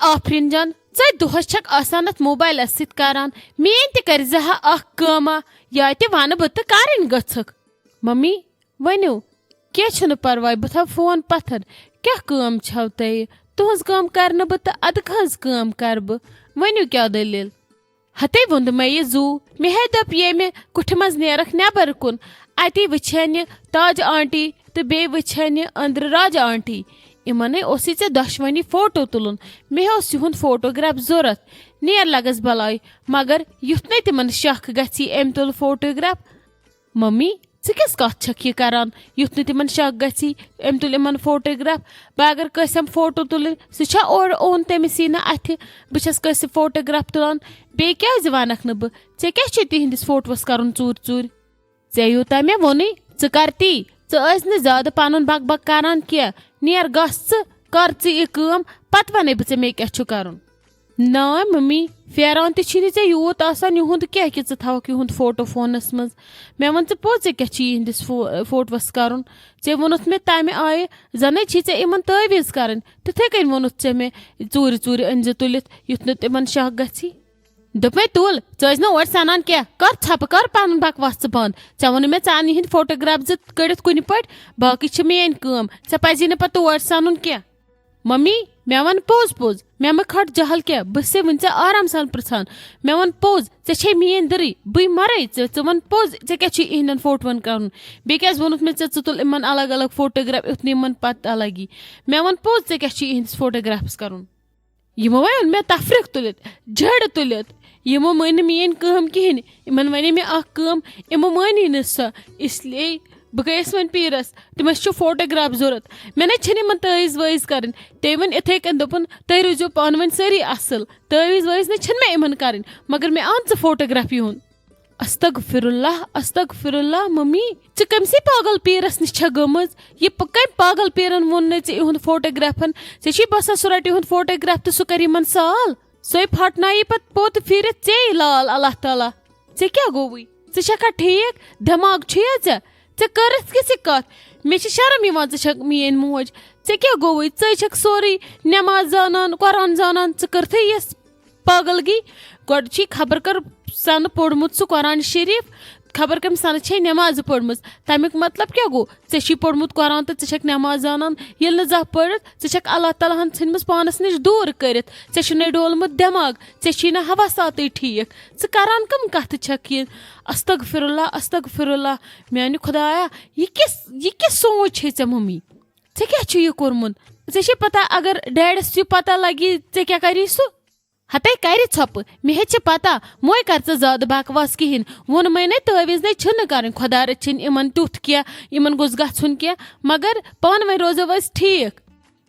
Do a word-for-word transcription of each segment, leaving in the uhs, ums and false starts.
آفرین جان، ژے دۄہس چھکھ آسان اتھ موبایلس سۭتۍ کران، میٲنۍ تہِ کٔرۍ زِ ہا اکھ کٲما، یا تہِ ونہٕ بہٕ تہٕ کرٕنۍ گٔژھکھ۔ ممی، ؤنِو، کینٛہہ چھُنہٕ پرواے، بہٕ تھاوٕ فون پتھر۔ کیٛاہ کٲم چھو تۄہہِ؟ تُہنٛز کٲم کرٕ نہٕ بہٕ تہٕ ادٕ کٕہٕنٛز کٲم کرٕ بہٕ؟ ؤنِو کیٛاہ دٔلیٖل؟ ہتے ووٚن مےٚ یہِ زُو، مےٚ ہے دوٚپ ییٚمہِ کُٹھِ منٛز نیرکھ نٮ۪بر کُن، اتی وٕچھن یہِ تاج آنٹی تہٕ بیٚیہِ وٕچھن یہِ أنٛدرٕ راجہ آنٹی۔ یِمنے اوسُے ژےٚ دۄشوٕنی فوٹو تُلُن۔ مےٚ اوس یِہُنٛد فوٹوگراف ضوٚرتھ۔ نیر لگس بلاے، مگر یُتھ نے تِمن شک گژھی أمۍ تُل فوٹوگراف۔ ممی، ژٕ کیٛاہ کتھ چھکھ یہِ کران؟ یُتھ نہٕ تِمن شک گژھی، أمۍ تُلۍ یِمن فوٹوگراف۔ بہٕ اگر کٲنٛسہِ ہم فوٹو تُلٕنۍ، سُہ چھا اورٕ اوٚن تٔمِس یی نہٕ اتھِ؟ بہٕ چھس کٲنٛسہِ فوٹوگراف تُلان، بیٚیہِ کیٛازِ ونکھ نہٕ بہٕ؟ ژےٚ کیٛاہ چھُے تِہنٛدِس فوٹوس کرُن ژوٗرِ ژوٗرِ؟ ژےٚ یوٗتاہ مےٚ ووٚنُے، ژٕ کر تی۔ ژٕ ٲسۍ نہٕ زیادٕ پنُن بک بک کران کینٛہہ۔ نیر گژھ ژٕ، کر ژٕ یہِ کٲم، پتہٕ ونَے بہٕ ژےٚ مےٚ کیٛاہ چھُ کرُن۔ نا ممی، پھیران تہِ چھُے نہٕ ژےٚ یوٗت آسان یِہُنٛد کینٛہہ کہِ ژٕ تھاوکھ یِہُنٛد فوٹو فونس منٛز۔ مےٚ وَن ژٕ پوٚز، ژےٚ کیٛاہ چھُے یِہنٛدِس فو-، فوٹوس کرُن؟ ژےٚ ووٚنُتھ مےٚ تمہِ آیہِ، زَنے چھے ژےٚ یِمن تعویٖذ کرٕنۍ۔ تِتھے کٔنۍ ووٚنُتھ ژےٚ مےٚ، ژوٗرِ ژوٗرِ أنۍ زِ تُلِتھ، یُتھ نہٕ تِمن شک گژھی۔ دوٚپمَے تُل، ژٕ ٲسۍ نہٕ اورٕ سَنان کینٛہہ۔ کر ژھۄپہٕ، کر پنُن بکواس ژٕ بنٛد۔ ژےٚ ووٚنُے مےٚ ژٕ اَن یِہِنٛدۍ فوٹوگراف زٕ کٔڑِتھ کُنہِ پٲٹھۍ، باقٕے چھِ میٲنۍ کٲم۔ ژےٚ پَزی نہٕ پَتہٕ تور سَنُن کینٛہہ۔ ممی، مےٚ وَن پوٚز پوٚز، مےٚ مہٕ کھٹ جہل کینٛہہ، بہٕ چھسے وٕنہِ ژےٚ آرام سان پرٛژھان۔ مےٚ وَن پوٚز، ژےٚ چھے میٲنۍ دٕرٕے، بٕے مَرَے ژےٚ، ژٕ وَن پوٚز، ژےٚ کیٛاہ چھُے یِہِنٛدٮ۪ن فوٹوَن کَرُن؟ بیٚیہِ کیٛازِ ووٚنُتھ مےٚ ژےٚ، ژٕ تُل یِمَن الگ الگ فوٹوگراف، یُتھ نہٕ یِمَن پَتہ لَگی؟ مےٚ وَن پوٚز، ژےٚ کیٛاہ چھُے یِہِنٛدِس فوٹوگرافَس کَرُن؟ یِمو وَے اوٚن مےٚ تفریٖق تُلِتھ، جھڑٕ تُلِتھ۔ یِمو مٲنۍ نہٕ میٲنۍ کٲم کِہیٖنۍ۔ یِمن وَنے مےٚ اکھ کٲم، یِمو مٲنی نہٕ سۄ۔ اس لیے بہٕ گٔیَس وۄنۍ پیٖرَس، تِمَس چھُ فوٹوگراف ضوٚرَتھ۔ مےٚ نَے چھِنہٕ یِمَن تعویٖذ وٲیِذ کَرٕنۍ۔ تٔمۍ ووٚن یِتھَے کٔنۍ، دوٚپُن، "تُہۍ روٗزِو پانہٕ ؤنۍ سٲری اَصٕل۔ تعویٖذ وٲیِذ نَے چھِنہٕ مےٚ یِمَن کَرٕنۍ، مگر مےٚ اَن ژٕ فوٹوگراف یِہُنٛد۔" استغفر اللہ، استغفر اللہ، ممی، ژٕ کٔمسٕے پاگل پیٖرَس نِش چھَکھ گٔمٕژ؟ یہِ پ-، کٔمۍ پاگل پیٖرَن ووٚن نَے ژےٚ یِہُنٛد فوٹوگرافَن؟ ژےٚ چھُے باسان سُہ رَٹہِ یِہُنٛد فوٹوگراف تہٕ سُہ کَرِ یِمَن سال؟ سۄے پھٹنایہِ پتہٕ پوٚت پھیٖرِتھ ژے لال اللہ تعالیٰ۔ ژےٚ کیٛاہ گوٚوُے؟ ژٕ چھَکھا ٹھیٖک؟ دٮ۪ماغ چھُیا ژےٚ؟ ژےٚ کٔرٕتھ کِژھ یہِ کَتھ؟ مےٚ چھِ شرم یِوان، ژٕ چھَکھ میٛٲنۍ موج۔ ژےٚ کیٛاہ گوٚوُے؟ ژٕے چھَکھ سورُے نٮ۪ماز زانان، قرآن زانان، ژٕ کٔرتھٕے یِژھ پاگلگی؟ گۄڈٕ چھی خبر کر سَنہٕ پوٚرمُت سُہ قرآن شریٖف، خبر کٔمۍ سَنہٕ چھے نٮ۪مازٕ پٔرمٕژ۔ تَمیُک مطلب کیٛاہ گوٚو؟ ژےٚ چھی پوٚرمُت قرآن تہٕ ژٕ چھَکھ نٮ۪ماز زانان۔ ییٚلہِ نہٕ زانٛہہ پٔرِتھ، ژٕ چھَکھ اللہ تعالیٰ ہَن ژھٕنمٕژ پانَس نِش دوٗر کٔرِتھ۔ ژےٚ چھُنَے ڈولمُت دٮ۪ماغ، ژےٚ چھی نہٕ حواساتٕے ٹھیٖک۔ ژٕ کَران کَم کَتھٕ چھَکھ یہِ؟ استغفر اللہ، استغفر اللہ۔ میٛانہِ خۄدایا، یہِ کِژھ، یہِ کِژھ سونٛچ چھے ژےٚ مٔمی؟ ژےٚ کیٛاہ چھُ یہِ کوٚرمُت؟ ژےٚ چھے پَتہ، اگر ڈیڈَس یہِ پَتہ لَگی، ژےٚ کیٛاہ کَری سُہ؟ ہتے کرِ ژھۄپہٕ، مےٚ ہے چھِ پتہ، موے کر ژٕ زیادٕ بکواس کِہیٖنۍ۔ ووٚنمَے نے، تعویٖذ نے چھِنہٕ کرٕنۍ، خۄدا رٔچھِنۍ، یِمن تیُتھ کینٛہہ، یِمن گوٚژھ گژھُن کینٛہہ، مگر پانہٕ ؤنۍ روزو أسۍ ٹھیٖک۔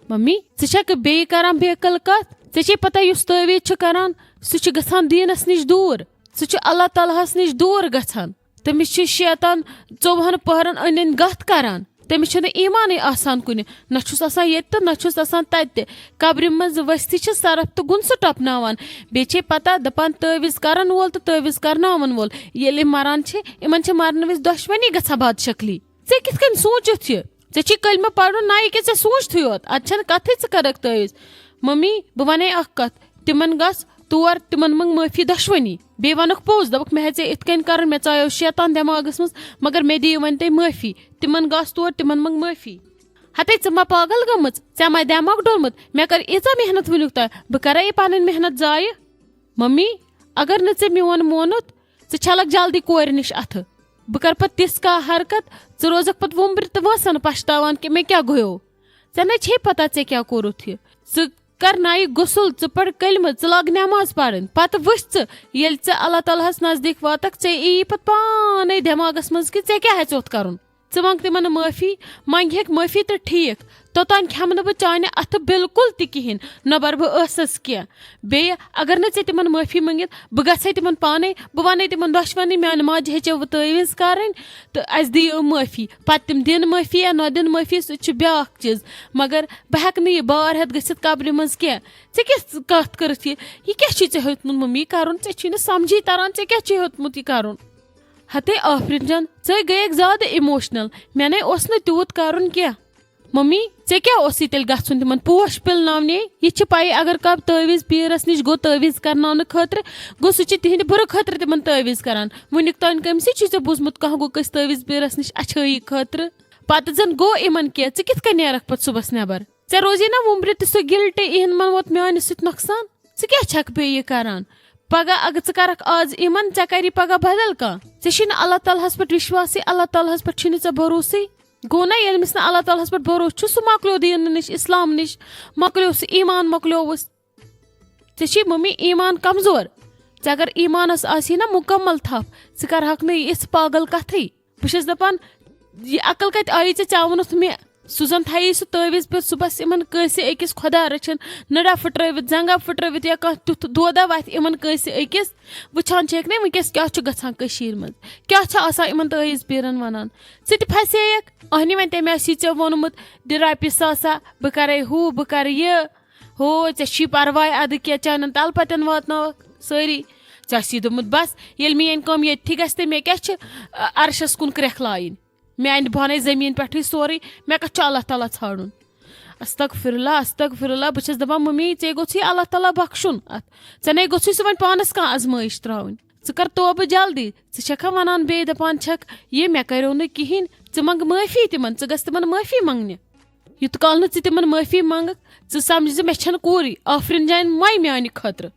ممی، ژٕ چھکھ بیٚیہِ کران بے عقل کتھ؟ ژےٚ چھے پتہ، یُس تعویٖذ چھُ کران، سُہ چھُ گژھان دیٖنس نِش دوٗر، سُہ چھُ اللہ تعالیٰ ہس نِش دوٗر گژھان۔ تٔمِس چھُ شیطان ژوٚوُہن پٔہرن أنٛدۍ أنٛدۍ گتھ کران۔ تٔمِس چھُنہٕ ایٖمانٕے آسان کُنہِ، نہ چھُس آسان ییٚتہِ تہٕ نہ چھُس آسان تَتہِ تہِ۔ قبرِ منٛز ؤسۍتھٕے چھِ سرپھ تہٕ گُنسہٕ ٹۄپناوان۔ بیٚیہِ چھے پتہ، دَپان، تعویٖذ کرن وول تہٕ تعویٖذ کرناوَن وول، ییٚلہِ یِم مران چھِ، یِمن چھِ مرنہٕ وِزِ دۄشوٕنی گژھان باد شکلی۔ ژےٚ کِتھ کٔنۍ سوٗنچُتھ یہِ؟ ژےٚ چھے کلمہٕ پرُن، نہ یہِ کہِ ژےٚ سوٗنچتھٕے یوت، اتھ چھنہٕ کتھٕے ژٕ کرکھ تعویٖذ۔ ممی، بہٕ ونے اکھ کتھ، تِمن گژھ تور، تِمن منٛگ معٲفی دۄشوٕنی۔ بیٚیہِ ونکھ پوٚز، دپکھ، مےٚ ہیژے یِتھ کٔنۍ کرُن، مےٚ ژایو شیطان دٮ۪ماغس منٛز، مگر مےٚ دِیِو وۄنۍ تُہۍ معٲفی۔ تِمن گژھ تور، تِمن منٛگ معٲفی۔ ہتے، ژٕ ما پاگل گٔمٕژ؟ ژےٚ ما دٮ۪ماغ ڈوٚلمُت؟ مےٚ کٔر ییٖژاہ محنت وٕنیُک تام، بہٕ کرا یہِ پنٕنۍ محنت ضایع؟ ممی، اگر نہٕ ژےٚ میون مونُت، ژٕ چھلکھ جلدی کورِ نِش اتھٕ۔ بہٕ کرٕ پتہٕ تِژھ کانٛہہ حرکت، ژٕ روزکھ پتہٕ وُمبرِ تہٕ وٲنٛسن پشتاوان کہِ مےٚ کیٛاہ گوٚیو۔ ژےٚ نے چھے پتہ ژےٚ کیٛاہ کوٚرُتھ یہِ۔ ژٕ کر نَیہِ غسل، ژٕ پَر کلمہٕ، ژٕ لاگ نٮ۪ماز پرٕنۍ۔ پتہٕ وٕچھ ژٕ، ییٚلہِ ژٕ اللہ تعالیٰ ہس نزدیٖک واتکھ، ژےٚ یی پتہٕ پانے دٮ۪ماغس منٛز کہِ ژےٚ کیٛاہ ہیژیوتھ کرُن۔ ژٕ منٛگ تِمن معٲفی، منٛگہِ ہیٚکھ معٲفی تہٕ ٹھیٖک، توٚتام کھٮ۪مہٕ نہٕ بہٕ چانہِ اَتھٕ بِلکُل تہِ کِہیٖنۍ، نہ بَرٕ بہٕ ٲسَس کینٛہہ۔ بیٚیہِ اگر نہٕ ژےٚ تِمن معٲفی مٔنٛگِتھ، بہٕ گژھٕ ہے تِمن پانے، بہٕ وَنے تِمن دۄشوٕنی، میٛانہِ ماجہِ ہیٚچیو وۄنۍ تعویٖذ کَرٕنۍ تہٕ اَسہِ دِیِو معٲفی۔ پَتہٕ تِم دِن معٲفی یا نہ دِن معٲفی، سُہ تہِ چھُ بیٛاکھ چیٖز، مگر بہٕ ہٮ۪کہٕ نہٕ یہِ بار ہٮ۪تھ گٔژھِتھ قبرِ منٛز کینٛہہ۔ ژےٚ کِژھ کَتھ کٔرٕتھ یہِ؟ یہِ کیٛاہ چھُے ژےٚ ہیوٚتمُت مٔمی کَرُن؟ ژےٚ چھُے نہٕ سَمجھی تَران، ژےٚ کیٛاہ چھُے ہیوٚتمُت یہِ کَرُن؟ ہتے آفرین جان، ژٕ گٔیَکھ زیادٕ emotional۔ مےٚ نے اوس نہٕ تیوٗت کرُن کینٛہہ۔ ممی، ژےٚ کیٛاہ اوسُے تیٚلہِ گژھُن تِمن پوش پِلناونہِ؟ یہِ چھِ پَیی، اگر کانٛہہ تٲویٖز پیٖرس نِش گوٚو تٲویٖز کرناونہٕ خٲطرٕ، گوٚو سُہ چھُ تِہنٛدِ بُرٕ خٲطرٕ تِمن تٲویٖز کران۔ وُنیُک تام کٔمۍ سٕے چھُے ژےٚ بوٗزمُت کانٛہہ گوٚو کٲنٛسہِ تٲویٖز پیٖرس نِش اچھٲیی خٲطرٕ؟ پتہٕ زن گوٚو یِمن کینٛہہ، ژٕ کِتھ کٔنۍ نیرکھ پتہٕ صُبحس نٮ۪بر؟ ژےٚ روزی نا وُمبرِ تہِ سُہ گِلٹہٕ، یِہنٛد من ووت میانہِ سۭتۍ نۄقصان۔ ژٕ کیٛاہ چھکھ بیٚیہِ یہِ کران؟ پگاہ اگر ژٕ کرکھ آز یِمن، ژےٚ کری پگاہ بدل کانٛہہ۔ ژےٚ چھُے نہٕ اللہ تعالیٰ ہس پٮ۪ٹھ وشواسٕے، اللہ تعالیٰ ہس پٮ۪ٹھ چھُے نہٕ ژےٚ بھروسٕے۔ گوٚو نا، ییٚلہِ مےٚ نہٕ اللہ تعالیٰ ہس پٮ۪ٹھ بھروسہٕ چھُ، سُہ مۄکلیو دیٖن نِش، اسلام نِش، مۄکلیو سُہ ایمان، مۄکلیوُس۔ ژےٚ چھُے ممی ایمان کمزور۔ ژےٚ اگر ایمانس آسی نا مکمل تھپھ، ژٕ کرہکھ نہٕ یہِ یِژھ پاگل کتھٕے۔ بہٕ چھس دپان، یہِ عقل کتہِ آیی ژےٚ؟ ژےٚ ووٚنُتھ مےٚ، سُہ زن تھایی سُہ تٲویٖز پٮ۪ٹھ صُبحس یِمن کٲنٛسہِ أکِس خۄدا رٔچھِن نٔڈا پھٕٹرٲوِتھ، زنٛگا پھٕٹرٲوِتھ یا کانٛہہ تیُتھ دودا وتھِ یِمن کٲنٛسہِ أکِس۔ وٕچھان چھیٚکھ نے وٕنکیٚس کیٛاہ چھُ گژھان کٔشیٖرِ منٛز، کیٛاہ چھُ آسان یِمن تٲویٖز پیٖرن ونان۔ ژٕ تہِ پھسییکھ۔ اہنہِ وۄنۍ تٔمۍ آسی ژےٚ ووٚنمُت، دِ رۄپیہِ ساسا، بہٕ کرے ہُہ، بہٕ کرٕ یہِ۔ ہو، ژےٚ چھی پرواے ادٕ کیٛاہ، چانٮ۪ن تلپتٮ۪ن واتناوکھ سٲری۔ ژےٚ آسی دوٚپمُت، بس، ییٚلہِ میٲنۍ کٲم ییٚتھی گژھِ تہٕ مےٚ کیٛاہ چھِ، ا، عرشس کُن کرٛٮ۪کھ لایِنۍ؟ میانہِ بہانَے زٔمیٖن پٮ۪ٹھٕے سورُے، مےٚ کتھ چھُ اللہ تعالیٰ ژھانڈُن؟ استغفر اللہ، استغفر اللہ۔ بہٕ چھَس دَپان، ممی، ژےٚ گوٚژھُے اللہ تعالیٰ بخشُن اَتھ۔ ژےٚ نے گوٚژھُے سُہ وۄنۍ پانَس کانٛہہ آزمٲیِش ترٛاوٕنۍ۔ ژٕ کر توبہٕ جلدی۔ ژٕ چھَکھا وَنان بیٚیہِ، دَپان چھَکھ، یہِ مےٚ کَریو نہٕ کِہیٖنۍ، ژٕ منٛگ معٲفی تِمَن، ژٕ گژھ تِمَن معٲفی منٛگنہِ۔ یُتھ کال نہٕ ژٕ تِمَن معٲفی منٛگَکھ، ژٕ سَمجھ زِ مےٚ چھَنہٕ کوٗرٕے، آفرین جان مَے میٛانہِ خٲطرٕ۔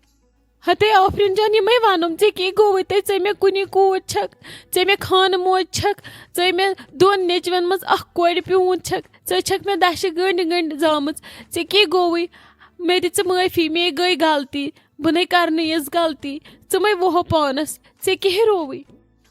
ہتے آفرین جان، یِمے وَنُم ژےٚ، کیٛاہ گوٚوُے تۄہہِ؟ ژےٚ مےٚ کُنی کوٗر چھَکھ، ژےٚ مےٚ خانہٕ موج چھَکھ، ژےٚ مےٚ دۄن نیٚچوٮ۪ن منٛز اَکھ کورِ پیوٗنت چھَکھ، ژےٚ چھَکھ مےٚ دَچھِ گٔنٛڈۍ گٔنٛڈۍ زامٕژ۔ ژےٚ کیٛاہ گوٚوُے؟ مےٚ دِ ژٕ معٲفی، مے گٔے غلطی، بہٕ نے کَرٕ نہٕ یِژھ غلطی۔ ژٕ مَے ووہو پانَس، ژےٚ کیٛاہ ہیرووُے؟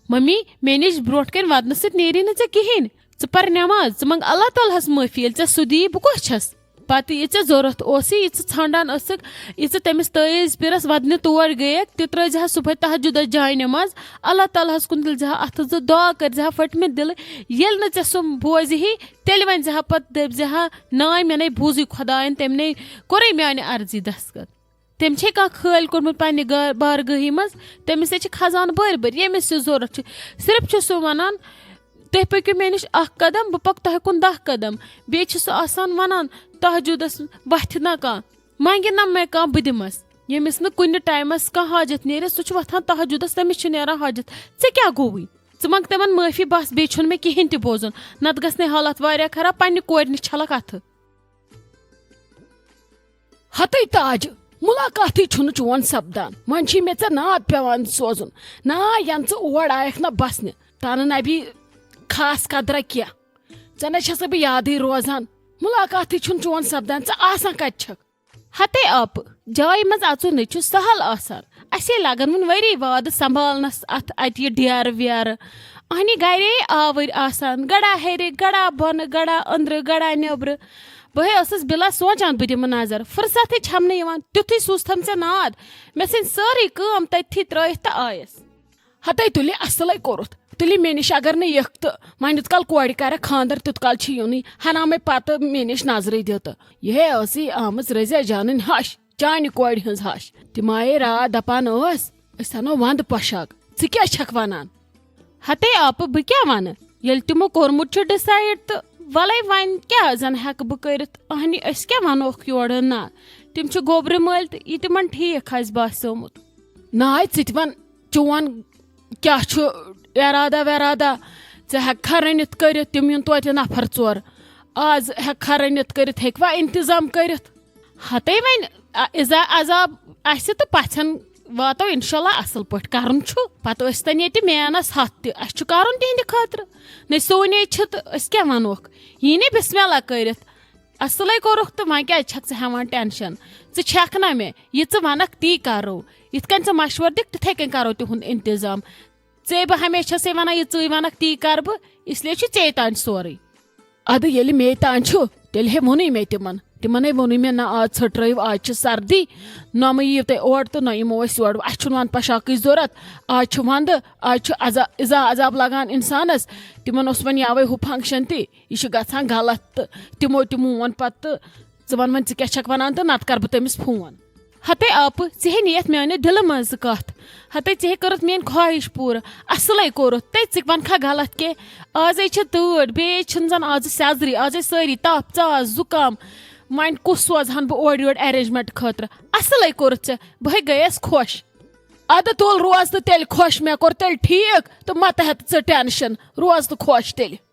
ممی، مےٚ نِش برونٛٹھ کَنہِ وَدنہٕ سۭتۍ نیری نہٕ ژےٚ کِہیٖنۍ۔ ژٕ پَر نٮ۪ماز، ژٕ منٛگ اللہ تعالیٰ ہَس معٲفی، ییٚلہِ ژےٚ سُہ دِیی، بہٕ کۄس چھَس؟ پتہٕ یہِ ژےٚ ضوٚرتھ اوسُے، یہِ ژٕ ژھانڈان ٲسٕکھ، یہِ ژٕ تٔمِس تٲیٖز پیٖرس ودنہِ تور گٔیَکھ، تہِ ترٲے زِ ہا صُبحٲے تہجُدس جاے نٮ۪ماز، اللہ تعالیٰ ہس کُن تُلۍ زِ ہا اَتھٕ زٕ، دُعا کٔرۍ زِ ہا پھٔٹمہِ دِلہٕ۔ ییٚلہِ نہٕ ژےٚ سُہ بوزِ ہی، تیٚلہِ ونہِ زِ ہا پتہٕ، دٔپۍ زِ ہا، ناے، مےٚ نے بوٗزٕے خۄدایَن، تٔمۍ نے کوٚرُے میانہِ عرضی دستخط۔ تٔمۍ چھے کانٛہہ خٲلۍ کوٚرمُت پننہِ گا-، بارگٲہی منٛز، تٔمِس ہے چھِ خزانہٕ بٔرۍ بٔرۍ، ییٚمِس یہِ ضوٚرتھ چھُ۔ صرف چھُ سُہ ونان، تُہۍ پٔکِو مےٚ نِش اکھ قدم، بہٕ پکہٕ تۄہہِ کُن دَہ قدم۔ بیٚیہِ چھُ سُہ آسان وَنان تہجُدَس، وَتھِ نہ کانٛہہ، منٛگہِ نہ مےٚ کانٛہہ، بہٕ دِمَس۔ ییٚمِس نہٕ کُنہِ ٹایمَس کانٛہہ حاجت نیرِ، سُہ چھُ وۄتھان تہجُدَس، تٔمِس چھُ نیران حاجت۔ ژےٚ کیٛاہ گوٚوُے؟ ژٕ منٛگ تِمَن معٲفی بَس، بیٚیہِ چھُنہٕ مےٚ کِہیٖنۍ تہِ بوزُن۔ نَتہٕ گژھِ نے حالت واریاہ خراب، پنٛنہِ کورِ نِش چھَلَکھ اَتھٕ۔ ہتے تاج، مُلاقاتٕے چھُنہٕ چون سپدان۔ وۄنۍ چھُے مےٚ ژےٚ ناد پٮ۪وان سوزُن۔ نا، ینہٕ ژٕ اور آیکھ نہ بسنہِ، تنہٕ نبی خاص قدرہ کینٛہہ۔ ژےٚ نَے چھَسے بہٕ یادٕے روزان۔ مُلاقاتٕے چھُنہٕ چون سپدان، ژٕ آسان کتہِ چھکھ؟ ہتے آپہٕ، جایہِ منٛز اژُن نَے چھُ سہل آسان۔ اسے لگن وُنہِ ؤری وادٕ سنبھالنس اتھ اتہِ یہِ ڈیرٕ ویرٕ۔ اہنہِ گرے آوٕرۍ آسان، گڑا ہیرِ، گڑا بۄنہٕ، گڑا أنٛدرٕ، گڑا نیبرٕ۔ بہٕ ہے ٲسٕس بِلا سونٛچان بہٕ دِمہٕ نظر، فرصتھٕے چھَم نہٕ یِوان، تیُتھُے سوٗزتھم ژےٚ ناد۔ مےٚ ژھٕنۍ سٲرٕے کٲم تٔتھی ترٛٲیِتھ تہٕ آیَس۔ ہتے تُلہِ اصلے کوٚرُتھ، تُلہِ مےٚ نِش اگر نہٕ یِکھ تہٕ وۄنۍ یُتھ کال کورِ کرکھ خاندر، تیُتھ کال چھِ یُنٕے۔ ہنا مےٚ پتہٕ مےٚ نِش نظرٕے دِتہٕ۔ یہِ ہے ٲسٕے آمٕژ رزیا جانٕنۍ ہش، چانہِ کورِ ہٕنٛز ہش۔ تِم آیے راتھ دپان ٲس، أسۍ انو ونٛدٕ پۄشاک۔ ژٕ کیٛاہ چھکھ ونان؟ ہتے آپہٕ، بہٕ کیٛاہ وَنہٕ؟ ییٚلہِ تِمو کوٚرمُت چھُ decide تہٕ وَلَے وۄنۍ کیٛاہ زَن ہٮ۪کہٕ بہٕ کٔرِتھ؟ اَہنہِ، أسۍ کیٛاہ وَنوکھ یورٕ نہ؟ تِم چھِ گوٚبرِ مٲلۍ تہٕ یہِ تِمَن ٹھیٖک آسہِ باسیومُت۔ ناے، ژٕ تہِ وَن، چون کیٛاہ چھُ اِرادہ وِرادہ؟ ژٕ ہٮ۪ککھا رٔنِتھ کٔرِتھ؟ تِم یِن توتہِ نفر ژور۔ آز ہٮ۪ککھا رٔنِتھ کٔرِتھ؟ ہیٚکوا اِنتظام کٔرِتھ؟ ہتے وۄنۍ، آ، اِزا عذاب آسہِ تہٕ پژھٮ۪ن واتو انشاءاللہ اصل پٲٹھۍ۔ کرُن چھُ پتہٕ ٲسۍ تن ییٚتہِ مینس ہتھ تہِ، اسہِ چھُ کرُن تِہنٛدِ خٲطرٕ۔ نے سونے چھِ تہٕ أسۍ کیٛاہ ونوکھ؟ یی نے بسم اللہ کٔرِتھ۔ اصلے کوٚرُکھ تہٕ وۄنۍ کیٛازِ چھکھ ژٕ ہٮ۪وان ٹینشن؟ ژٕ چھکھ نہ مےٚ، یہِ ژٕ ونکھ تی کرو۔ یِتھ کٔنۍ ژٕ مشورٕ دِکھ تِتھے کٔنۍ کرو تِہُنٛد انتظام۔ ژے بہٕ ہمیشہ چھسے ونان، یہِ ژٕے ونکھ تی کرٕ بہٕ، اس لیے چھُ ژے تانۍ سورُے۔ ادٕ ییٚلہِ مے تانۍ چھُ، تیٚلہِ ہے ووٚنُے مےٚ تِمن۔ تِمن ہے ووٚنُے مےٚ، نہ، آز ژھٔٹرٲیِو، آز چھِ سردی، نہ مہٕ یِیِو تُہۍ اور تہٕ نہ یِمو أسۍ یورٕ۔ اسہِ چھُنہٕ وۄنۍ پۄشاکٕچ ضوٚرتھ، آز چھُ ونٛدٕ، آز چھُ عذا-، اِزا عذاب لگان انسانس۔ تِمن اوس وۄنۍ یوے ہُہ function تہِ، یہِ چھُ گژھان غلط۔ تہٕ تِمو تہِ مون پتہٕ، تہٕ ژٕ ون وۄنۍ ژٕ کیٛاہ چھکھ ونان، تہٕ نتہٕ کرٕ بہٕ تٔمِس فون۔ ہتے آپہٕ، ژےٚ ہے نِیَتھ میانہِ دِلہٕ منٛز کتھ۔ ہتے ژےٚ ہے کٔرٕتھ میٲنۍ خواہش پوٗرٕ۔ اصلے کوٚرُتھ۔ تے ژٕ ونکھا غلط کینٛہہ؟ آزے چھِ تۭر، بیٚیہِ چھِنہٕ زن آزٕ سیزرٕے، آزے سٲری تپھ، ژاس، زُکام۔ وۄنۍ کُس سوزہن بہٕ اورٕ یورٕ arrangement خٲطرٕ؟ اصلے کوٚرُتھ ژےٚ، بہٕ ہے گٔیس خۄش۔ ادٕ تُل روز تہٕ تیٚلہِ خۄش، مےٚ کوٚر تیٚلہِ ٹھیٖک تہٕ مہ تہٕ ہیٚتہٕ ژٕ tension، روز تہٕ خۄش تیٚلہِ۔